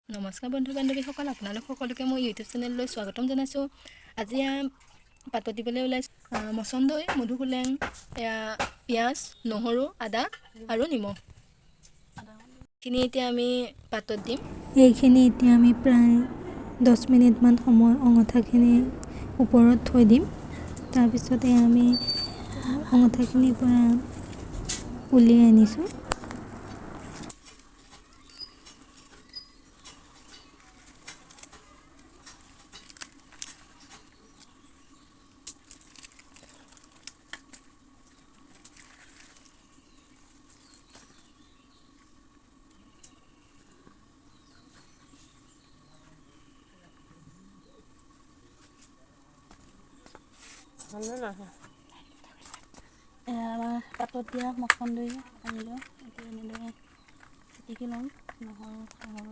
নমস্কাৰ বন্ধু বান্ধৱীসকল, আপোনালোক সকলোকে মোৰ ইউটিউব চেনেললৈ স্বাগতম জনাইছোঁ। আজি এয়া পাতত দিবলৈ ওলাইছোঁ মচন্দৈ, মধুসোলেং, এয়া পিঁয়াজ, নহৰু, আদা আৰু নিমখ। এইখিনি এতিয়া আমি পাতত দিম। এইখিনি এতিয়া আমি প্ৰায় 10 মিনিটমান সময় অঙঠাখিনি ওপৰত থৈ দিম। তাৰপিছতে আমি অঙঠাখিনিৰ পৰা উলিয়াই আনিছোঁ। এয়া আমাৰ পাতত দিয়া মচন্দৈ আনিলোঁ। এতিয়া এনেদৰে পিটিকি ল'ম নহৰু চহৰু।